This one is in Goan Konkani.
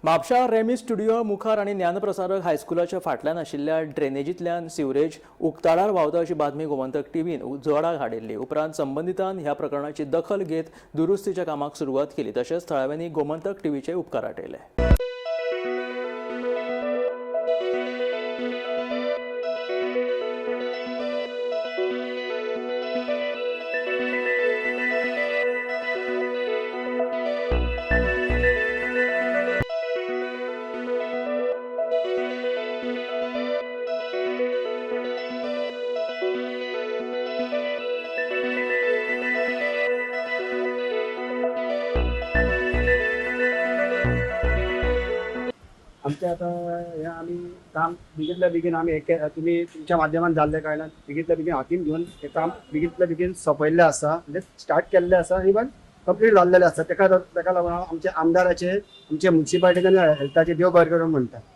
म्हापशा रेमी स्टुडिओ मुखार आनी ज्ञानप्रसारक हायस्कुलाच्या फाटल्यान आशिल्ल्या ड्रेनेजींतल्यान सिवरेज उक्ताडार व्हांवता अशी बातमी गोमंतक टीव्हीन उजवाडाक हाडिल्ली. उपरांत संबंदितान ह्या प्रकरणाची दखल घेत दुरुस्तीच्या कामाक सुरवात केली. तशेंच थळाव्यांनी गोमंतक टीव्हीचे उपकार आटयले. आमचे आता हे आमी काम बेगीतल्या बेगीन आमी हे तुमी तुमच्या माध्यमान जाल्ले कारणान बेगीतल्या बेगीन हातीन घेवन हे काम बेगीतल्या बेगीन सोंपयल्लें आसा, म्हणजे स्टार्ट केल्लें आसा, इवन कंप्लीट जाल्लेलें आसा. तेका लागून हांव आमच्या आमदाराचे, आमच्या मुन्सिपालिटीचे आनी हेल्थाचे देव बरें करूं म्हणटा.